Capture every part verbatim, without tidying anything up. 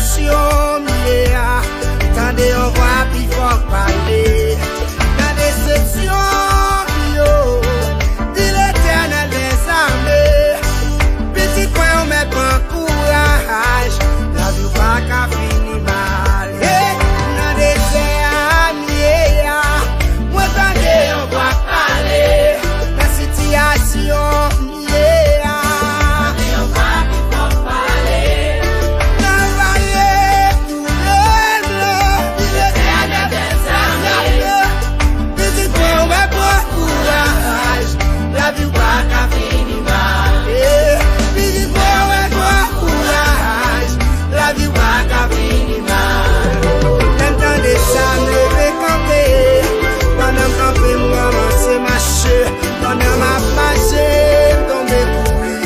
Sitiyasyon m ye a, tande yon vwa pi fò k pale. Nan desepsyon m yo, di Letènèl dèzame, pitit mwen, ou mèt pran kouraj, lavi w pa ka fini mal. Hey, nan dezè a m ye a, mwen tande yon vwa k pale. Nan sitiyasyon m ye a, tande yon vwa ki fò k pale. Nan vale toulèv la, di Letènèl dèzame, pitit mwen, ou mèt pran kouraj, lavi w pa ka fini mal. Pitit mwen, ou mèt pran kouraj, lavi w pa ka fini mal. Lè m tande sa, m leve kanpe, pandan m kanpe, m kòmanse mache. Pandan m ap mache, m tonbe kouri.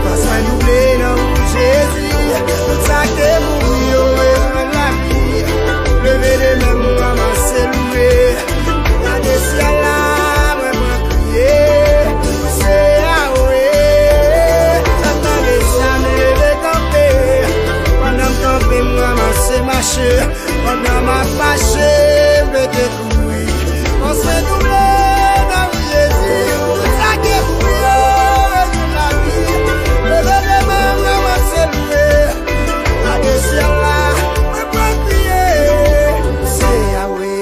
Fòs mwen double nan non Jezi. Tout sa k te mouri yo reprann lavi. Leve de men m, m kòmanse louwe. Gade syèl la, mwen pran kriye. Se Yawe. Sa tande sa, m leve kanpe. Pandan m kanpe, m kòmanse mache. Pandan m ap mache, m pete kouri. Fòs mwen double nan non Jezi. Tout sa k te mouri yo reprann lavi. Leve de men m, kòmanse louwe. Gade syèl la, mwen pran kriye. Se Yawe.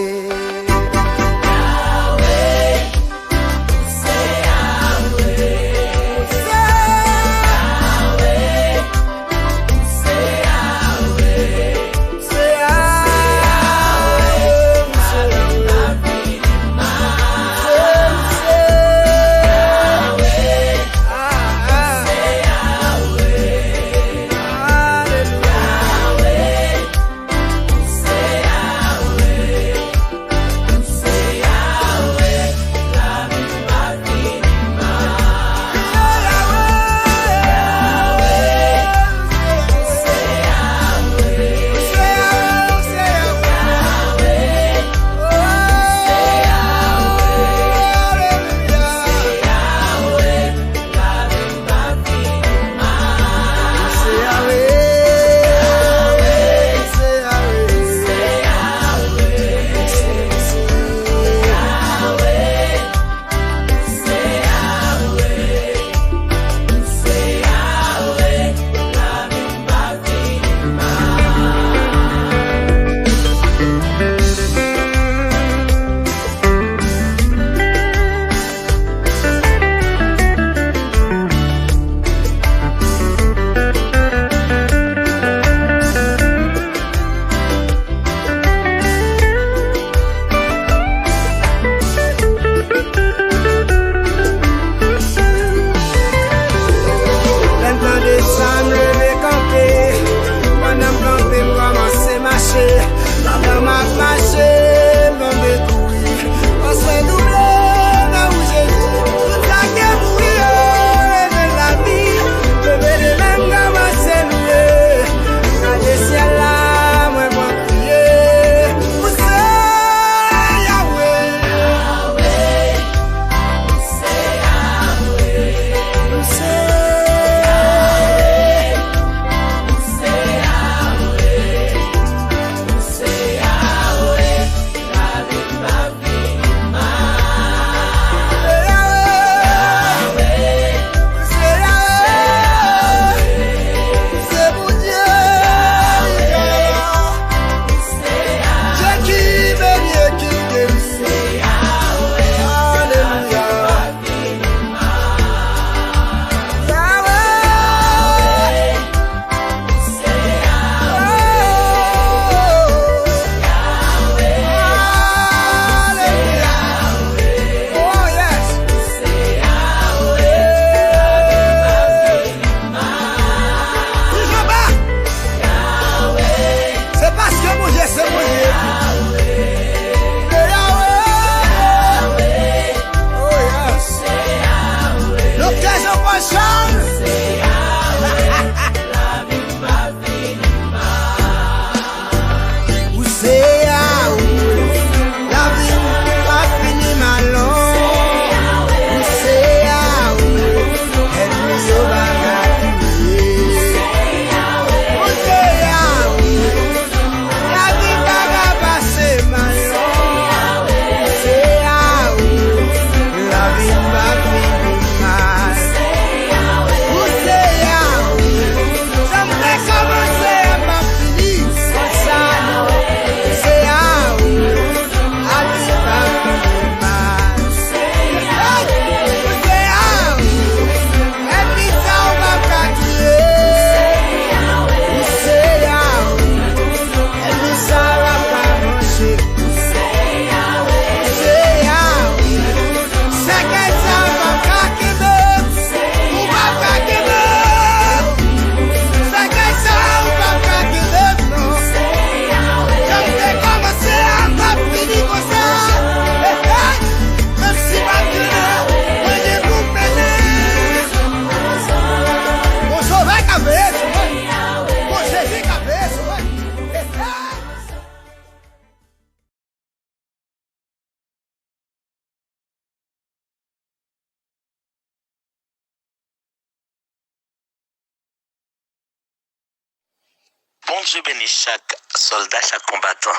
Bondye beni chak sòlda, chak konbatan.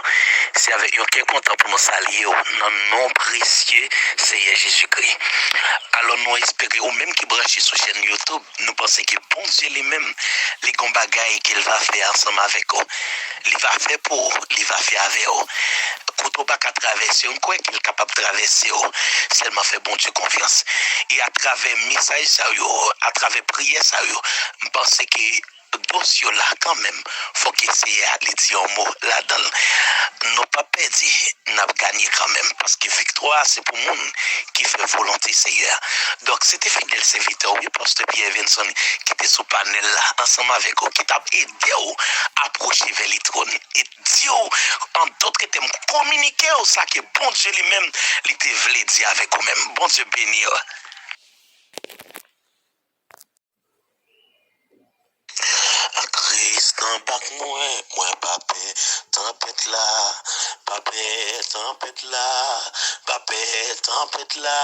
Se avèk yon kè kontan pou nou salye w nan non presye Seyè Jezikri. Alò, nou espere ou menm ki branche sou chèn YouTube, nou panse ke Bondye li menm, li gon bagay ke l va fè ansanm avèk ou. Li va fè pou ou, li va fè avè w. Kote w pa ka travèse, m kwè ke l kapab travèse w. Sèlman fè Bondye konfyans. E atravè mesaj sa yo, atravè priyè sa yo, m panse ke dosye w la kanmenm, fòk Seyè a li di yon mo ladan l. Nou p ap pèdi, n ap ganye kanmenm, paske viktwa a se pou moun ki fè volonte Seyè a. Donk, se te fidèl sèvitè w, wi, pastè Pierre Evenson, ki te sou panèl la, ansanm avèk ou, ki t ap ede w apwoche vè li twòn. E di w, an dòt tèm, kominike w sa ke Bondye li menm, li te vle di avèk ou menm. Bondye beni w. Ak Kris nan bak mwen, mwen pa pè tanpèt la, pa pè tanpèt la, pa pè tanpèt la.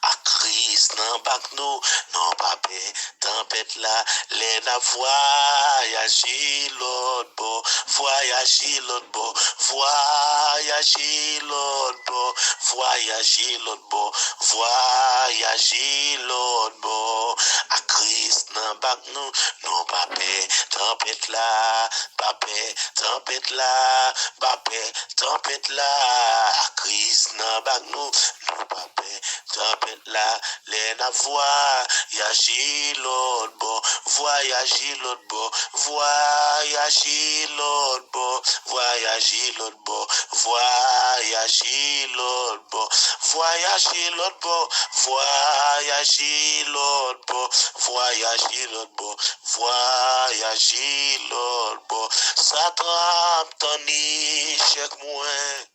Ak Kris nan bak nou, nou pa pè tanpèt la. Lè n ap vwayaje lòt bò, vwayaje lòt bò, vwayaje lòt bò, vwayaje lòt bò, vwayaje lòt bò. Ak Kris nan bak nou, nou pa pè tanpèt la, pa pè tanpèt la, pa pè tanpèt la. Ak Kris nan bak nou, nou pa pè tanpèt la. Lè n ap vwayaje lòt bò, vwayaje lòt bò, vwayaje lòt bò, vwayaje lòt bò, vwayaje lòt bò, vwayaje lòt bò, vwayaje lòt bò, vwayaje lòt bò, vwayaje lòt bò. Satan ap tann echèk mwen.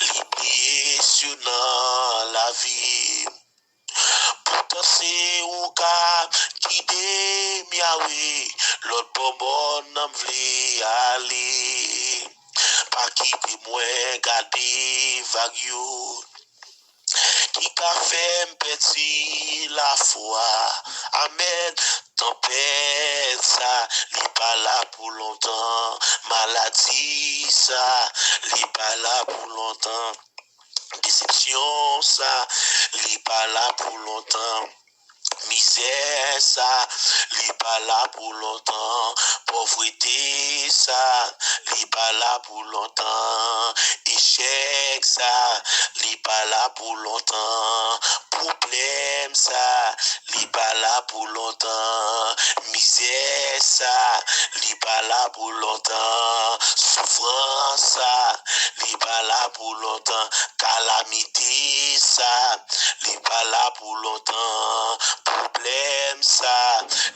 Li bliye si nan lavi m. Poutan se ou k ap gide m, Yawe, lòt bò mòn nan m vle ale. Pa kite mwen gade vag yo ki ka fè m pèdi lafwa. Amèn. Tanpèt sa, li pa la pou lontan. Maladi sa, li pa la pou lontan. Desepsyon sa, li pa la pou lontan. Mizè sa, li pa la pou lontan. Pòvrete sa, li pa la pou lontan. Echèk sa, li pa la pou lontan. Pwoblèm sa, li pa la pou lontan. Mizè sa, li pa la pou lontan. Soufrans sa, li pa la pou lontan. Kalamite sa, li pa la pou lontan. Pwoblèm sa,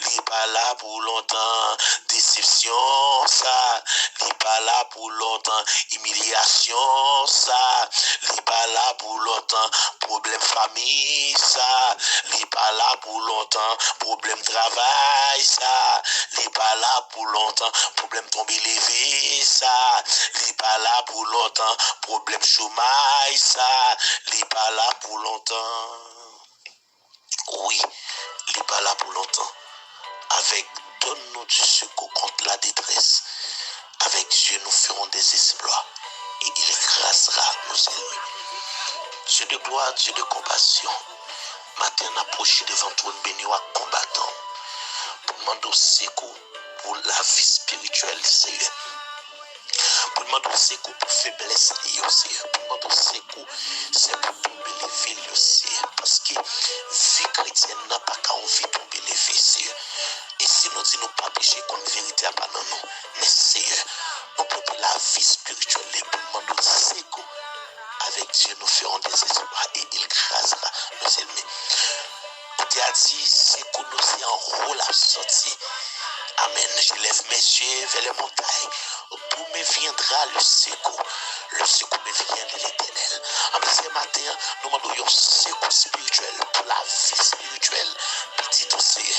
li pa la pou lontan. Desepsyon sa, li pa la pou lontan. Imilyasyon sa, li pa la pou lontan. Pwoblèm fanmi sa, li pa la pou lontan. Pwoblèm travay sa, li pa la pou lontan. Pwoblèm tonbe leve sa, li pa la pou lontan. Pwoblèm chomaj sa, li pa la pou lontan. Wi, li pa la pou lontan. Avec donne-nous du secours contre la détresse. Avec Dieu, nous ferons des exploits et il écrasera nos ennemis. Dieu de gloire, Dieu de compassion, maten n ap pwoche devan twòn beni w ak konbatan w pou n mande w sekou pou lavi espirityèl, Seyè. Pou n mande w sekou pou feblès li yo, Seyè. Pou n mande w sekou, se pou tonbe leve l yo, Seyè. Paske vi kretyèn nan pa ka yon vi tonbe leve, Seyè. E si nou di nou pa peche, konn verite a pa nan nou. Men, Seyè, nou pote lavi espirityèl li pou n mande w sekou. Avec Dieu, nous ferons des exploits et il écrasera nos ennemis. Ou te a di, sekou nou se anwo l ap soti. Amèn. Je lève mes yeux vers les montagnes. D'où me viendra le secours? Le secours me vient de l'Éternel. Anben, se maten an, nou mande w yon sekou espirityèl pou lavi espirityèl pitit ou, Seyè.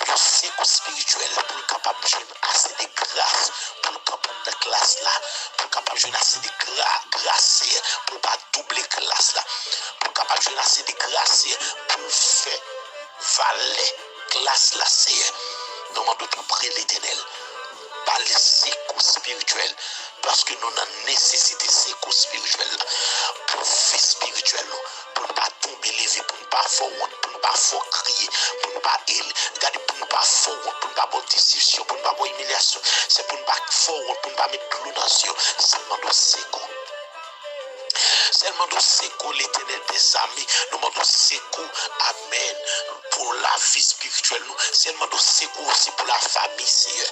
Yon sekou espirityèl pou l kapab jwenn ase de gras pou l kanpe anndan klas la, pou l kapab jwenn ase de gra, gras, Seyè, pou l pa double klas la, pou l kapab jwenn ase de gras, Seyè, pou l fè valè klas la, Seyè. Nou mande w tanpri, Letènèl, ale sekou espirityèl, paske nou nan nesesite sekou espirityèl la pou vi espirityèl nou, pou n pa tonbe leve, pou n pa fè wont, pou n pa fè w kriye, pou n pa el, gade, pou n pa fè w wont, pou n pa ba w desepsyon, pou n pa ba w imilyasyon, se pou n pa fè w wont, pou n pa met dlo nan zye w, sèlman nou sekou. Sèlman nou sekou, Letènèl dèzame, nou mande w sekou, amèn, pou lavi espirityèl nou. Sèlman nou sekou osi pou lafanmi, Seyè.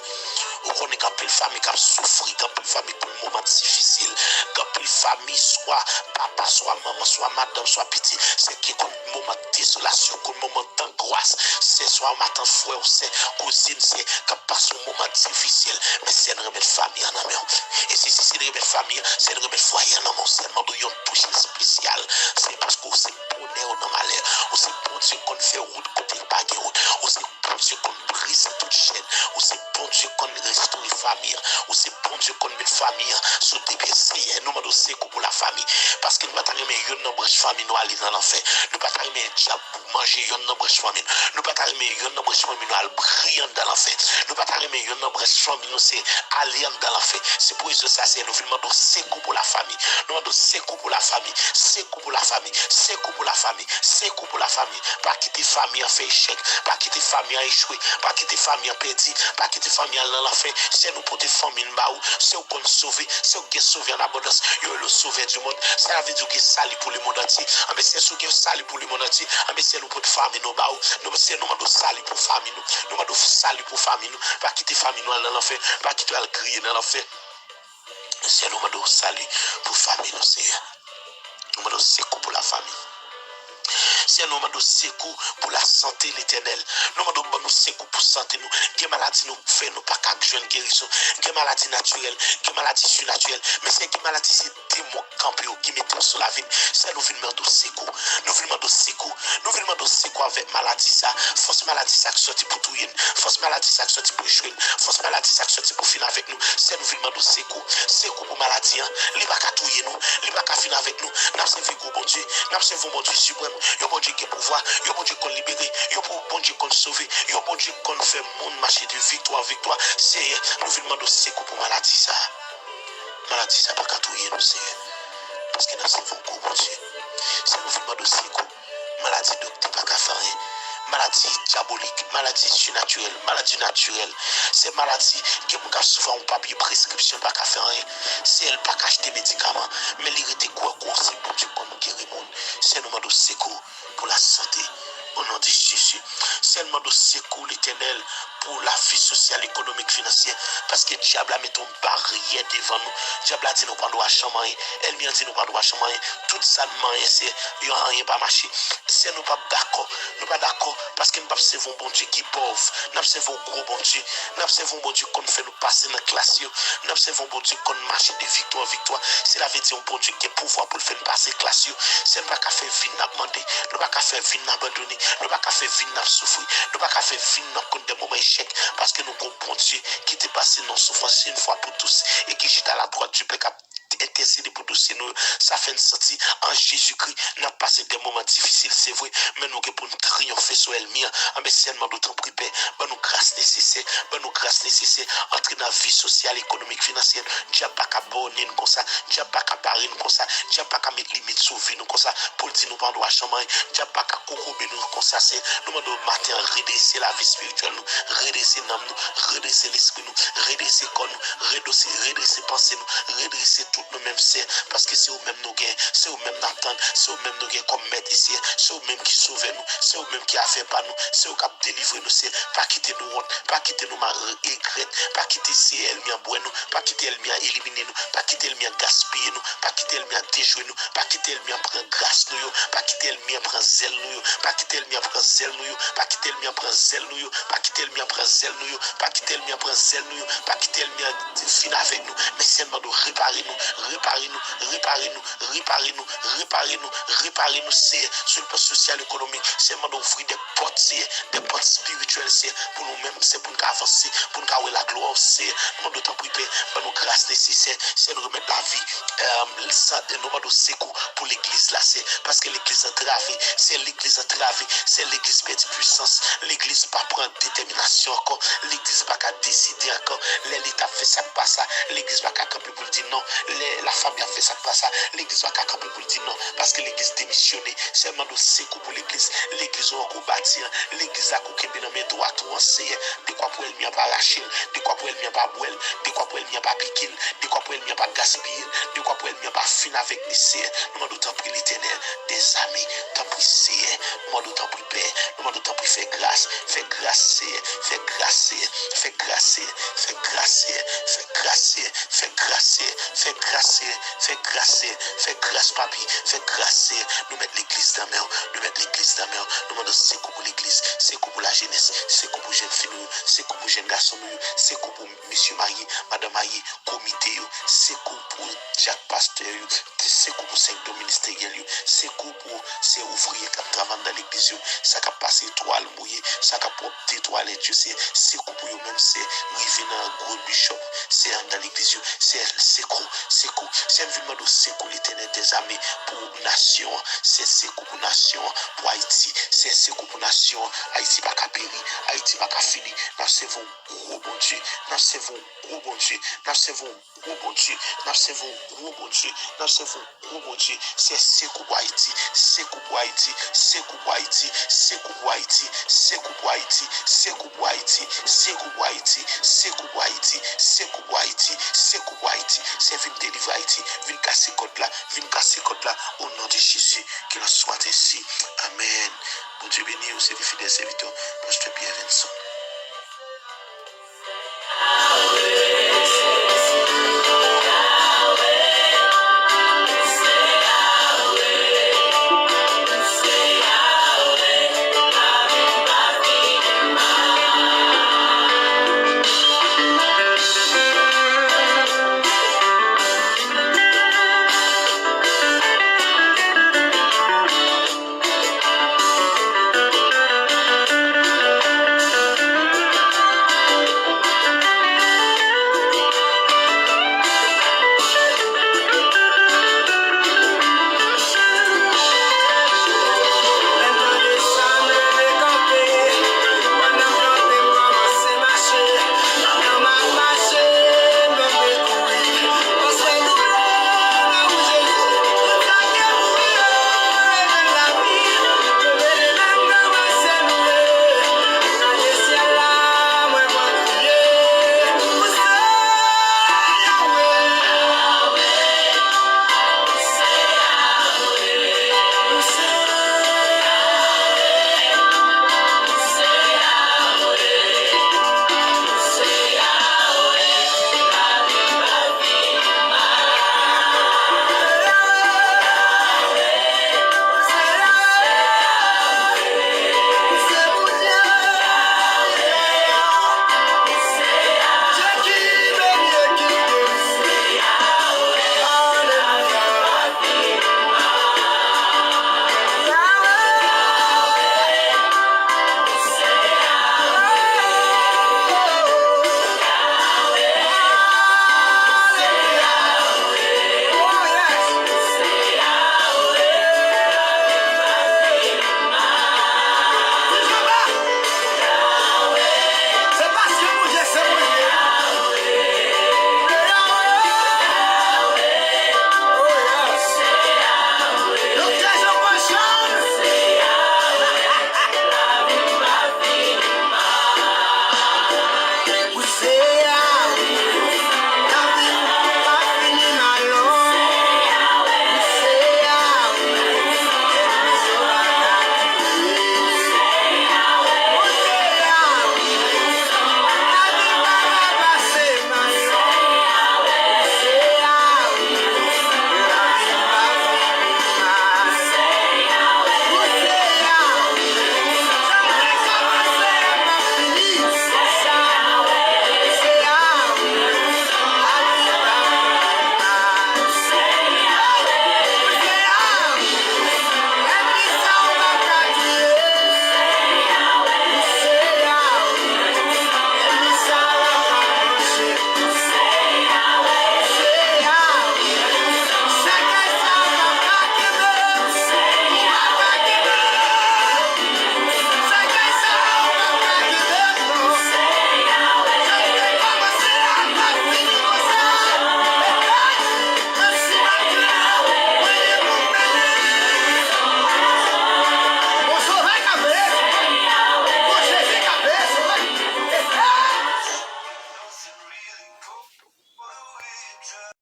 Ou konnen gen anpil fanmi k ap soufri, gen anpil fanmi ki konn moman difisil, gen anpil fanmi, swa papa, swa manman, swa madanm, swa pitit, se ki konn moman dezolasyon, konn moman dangwas. Se swa matant, frè w, sè, kouzin, sè k ap pase yon moman difisil, men Seyè, n remèt fanmi an nan men w. E si, si, si n remèt fanmi an, Seyè, n remèt fwaye an nan men w. Sèlman nou yon touch espesyal, se paske w se bonè w nan malè. Ou se Bondye k konn fè wout kote pa gen wout. Ou se Bondye k konn brize tout chèn. Ou se Bondye k konn restore fanmi an. Ou se Bondye k konn met fanmi an sou de pye, Seyè. Nou mande w sekou pou lafanmi. Paske nou pa ta renmen youn nan branch fanmi nou ale nan lanfè. Nou pa ta renmen dyab manje youn nan branch fanmi nou. Nou pa ta renmen youn nan branch fanmi nou al briye anndan lanfè. Nou pa ta renmen youn nan branch fanmi nou se ale anndan lanfè. Se pou rezon sa, Seyè, nou vin mande w sekou pou lafanmi. Nou mande w sekou pou lafanmi. Sekou pou lafanmi. Sekou pou lafanmi. Sekou pou lafanmi. Pa kite fanmi an fè echèk. Pa kite fanmi an echwe. Pa kite fanmi an pèdi. Pa kite fanmi an al nan lanfè. Seyè, nou pote fanmi n ba ou. Se ou konn sove. Se ou gen sove an abondans. Yo rele w Sauveur du monde. Sa vle di ou gen sali pou lemonn antye. Anben, Seyè, si ou gen sali pou lemonn antye, anben, Seyè, nou pote fanmi nou ba ou. Nou, Seyè, nou mande w sali pou fanmi nou. Nou mande w sali pou fanmi nou. Pa kite fanmi nou al nan lanfè. Pa kite yo al griye nan lanfè. Seyè, nou mande w sali pou fanmi nou, Seyè. Nou mande w sekou pou lafanmi. Seyè, nou mande w sekou pou lasante, Letènèl. Nou mande w ban nou sekou pou sante nou. Gen maladi nou fè, nou pa ka jwenn gerizon. Gen maladi natirèl, gen maladi sinatirèl. Men Seyè, gen maladi se demon k kanpe yo, ki mete yo sou lavi n. Seyè, nou vin mande w sekou. Nou vin mande w sekou. Nou vin mande w sekou avèk maladi sa. Fòs maladi sa k sòti pou touye n. Fòs maladi sa k sòti pou echwe n. Fòs maladi sa k sòti pou fin avèk nou. Seyè, nou vin mande w sekou. Sekou pou maladi an. Li pa ka touye nou. Li pa ka fin avèk nou. N ap sèvi gwo Bondye. N ap sèvi yon Bondye siprèm. Yon Bondye ki gen pouvwa. Yon Bondye ki konn libere. Yon pou-, Bondye ki konn sove. Yon Bondye ki konn fè moun mache de viktwa an viktwa. Seyè, nou vin mande w sekou pou maladi sa. Maladi sa pa ka touye nou, Seyè. Paske n ap sèvi yon gwo Bondye. Seyè, nou vin mande w sekou. Maladi doktè pa ka fè anyen. Maladi dyabolik, maladi sinatirèl, maladi natirèl. Se maladi, gen moun k ap soufri yon papye preskripsyon, pa ka fè anyen. Seyè, l pa ka achte medikaman, men li rete kwè ke w se Bondye k konn geri moun. Seyè, nou mande w sekou pou lasante. O non de Jezi. Seyè, nou mande w sekou, Letènèl, pou lavi sosyal, ekonomik, finansyè. Paske dyab la mete yon baryè devan nou. Dyab la di nou pa dwa janm anyen. Ènmi an di nou pa dwa janm anyen. Tout sa n manyen, se yo anyen pa mache. Seyè, nou p ap dakò. Nou pa dakò paske n p ap sèvi yon Bondye ki pòv. N ap sèvi yon gwo Bondye. N ap sèvi yon Bondye ki konn fè nou pase nan klas yo. N ap sèvi yon Bondye ki konn mache de viktwa an viktwa. Sela vle di yon Bondye ki gen pouvwa pou l fè n pase klas yo. Seyè, nou pa ka fè vi n ap mande. Nou pa ka fè vi n abandone. Nou pa ka fè vi n ap soufri. Nou pa ka fè vi n ap konn de moman echèk. Paske nou gen yon Bondye ki te pase nan soufrans yon fwa pou tous e ki chita aladwat di Pè k ap entèsede pou dosye nou yo. Sa fè n santi an Jezikri n ap pase de moman difisil, se vre, men nou gen pou n triyonfe sou ènmi an. Anben, sèlman nou tanpri, Pè, ban nou gras nesesè, ban nou gras nesesè, antre nan vi sosyal, ekonomik, finansyèl. Dyab pa ka bòne n konsa, dyab pa ka bare n konsa, dyab pa ka met limit sou vi nou konsa, pou l di nou pa dwa janm anyen, dyab pa ka kokobe nou konsa, se nou mande w maten an, redrese lavi espirityèl nou, redrese nanm nou, redrese lespri nou, redrese kò nou, redrese, redrese panse nou, redrese tout nou menm, Seyè, paske se ou menm nou gen, se ou menm n ap tann, se ou menm nou gen kòm mèt e Seyè, se ou menm ki sovè nou, se ou menm ki afè pa nou, se ou k ap delivre nou, Seyè, pa kite nou wont, pa kite nou ma-, egrèt, pa kite, Seyè, ènmi an bwè nou, pa kite ènmi an elimine nou, pa kite ènmi an gaspiye nou, pa kite ènmi an dejwe nou, pa kite ènmi an pran gras nou yo, pa kite ènmi an pran zèl nou yo, pa kite ènmi an pran zèl nou yo, pa kite ènmi an pran zèl nou yo, pa kite ènmi an pran zèl nou yo, pa kite ènmi an pran zèl nou yo, pa kite ènmi an fin avèk nou, men sèlman nou repare nou, Repare nou, repare nou, repare nou, repare nou, repare nou, Seyè, sou le plan sosyal, ekonomik. Seyè, mande w ouvri de pòt, Seyè, de pòt espirityèl, Seyè, pou nou menm, Seyè, pou n ka avanse, pou n ka wè laglwa w, Seyè. Nou mande w tanpri, Pè, ban nou gras nesesè, Seyè, nou remèt lavi, eh, sa, nou mande w sekou pou legliz la, Seyè, paske legliz antrave, Seyè, legliz antrave, Seyè, legliz pèdi pwisans, legliz pa pran detèminasyon ankò, legliz pa ka deside ankò. Lè Leta ap fè sa k pa sa, legliz pa ka kanpe pou l di non. Lè lafanmi ap fè sa k pa sa, legliz pa ka kanpe pou l di non, paske legliz demisyone. Seyè, mande w sekou pou legliz. Legliz ou ankò bati an, legliz la ke w kenbe nan men dwat ou an, Seyè. Dekwa pou ènmi an pa rache l, dekwa pou ènmi an pa bwè l, dekwa pou ènmi an pa pike l, dekwa pou ènmi an pa gaspiye l, dekwa pou ènmi an pa fin avèk li, Seyè. Nou mande w tanpri, Letènèl dèzame, tanpri, Seyè. Nou mande w tanpri, Pè. Nou mande w tanpri, fè gras, fè gras, Seyè, fè gras, Seyè, fè gras, Seyè, fè gras, Seyè, fè gras, Seyè, fè gras, Seyè, fè gras, Seyè, fè gras, Seyè, fè gras, Papi, fè gras, Seyè. Nou met legliz nan men w, nou met legliz nan men w. Nou mande w sekou pou legliz, sekou pou lajenès, sekou pou jèn fi nou yo, sekou pou jèn gason nou yo, sekou pou mesye marye, madanm marye, komite yo, sekou pou dyak pastè yo, sekou pou senk don ministeryèl yo, sekou pou se ouvriye k ap travay anndan legliz yo, sa k ap pase twal mouye, sa k ap pwòpte twalèt yo, se sekou pou yo menm, se rive nan gwo bishop, se anndan legliz yo, se sekou, sekou. Se m vin mande w sekou, Letènèl dèzame, pou nasyon an, se sekou pou nasyon an, pou Ayiti, se sekou pou nasyon an. Ayiti pa ka peri, Ayiti pa ka fini, n ap sèvi yon gwo Bondye, n ap sèvi yon gwo Bondye, n ap sèvi yon gwo Bondye, n ap sèvi yon gwo Bondye, n ap sèvi yon gwo Bondye. Se sekou pou Ayiti, sekou pou Ayiti, sekou pou Ayiti, sekou pou Ayiti, sekou pou Ayiti, sekou pou Ayiti, sekou pou Ayiti, sekou pou Ayiti, sekou pou Ayiti, sekou pou Ayiti. Se vin delivre Ayiti, vin kase kòd la, vin kase kòd la, au nom de Jésus, qu'il en soit ainsi. Amen. Bondye beni w, se te fidèl sèvitè w, Pastè Pierre Vincent.